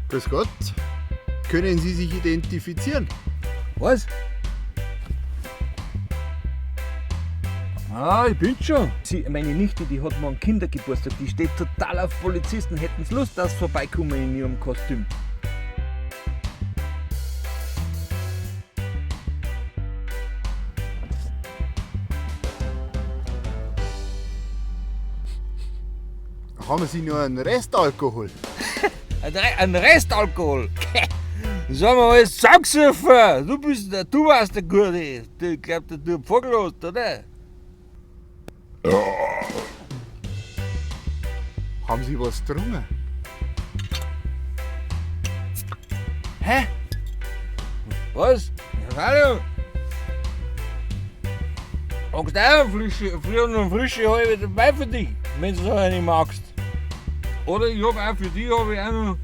Grüß Gott. Können Sie sich identifizieren? Was? Ah, ich bin schon. Sie, meine Nichte, die hat morgen Kindergeburtstag, die steht total auf Polizisten. Hätten sie Lust, dass sie vorbeikommen in ihrem Kostüm. Haben Sie nur einen Restalkohol? Ein Restalkohol. Sag mal, alles zusammengesoffen. Du bist der, du warst der Gute. Ich glaub, der du vorgelassen, oder? Haben Sie was getrunken? Hä? Was? Ja, hallo. Magst du auch eine frische, früher noch eine frische halbe dabei für dich, wenn du so eine magst? Oder ich hab auch für dich hab ich auch noch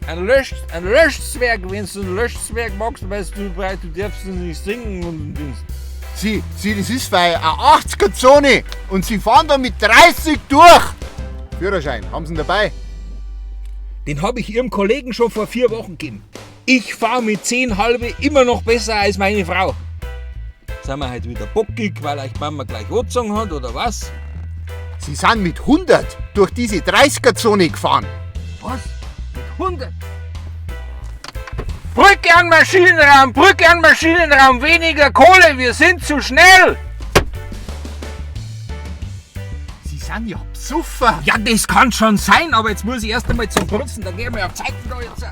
ein Löschzwerg, wenn du einen Löschzwerg magst, weißt du, du darfst nicht singen und Dings. Sie, Sie, das ist bei einer 80er-Zone und Sie fahren da mit 30 durch. Führerschein, haben Sie ihn dabei? Den hab ich Ihrem Kollegen schon vor 4 Wochen gegeben. Ich fahr mit 10 halbe immer noch besser als meine Frau. Sind wir heute wieder bockig, weil euch Mama gleich angezogen hat, oder was? Sie sind mit 100 durch diese 30er-Zone gefahren. Was? Mit 100? Brücke an Maschinenraum, Brücke an Maschinenraum, weniger Kohle, wir sind zu schnell! Sie sind ja besoffen. Ja, das kann schon sein, aber jetzt muss ich erst einmal zum Brutzen, da gehen wir auf Zeiten da jetzt.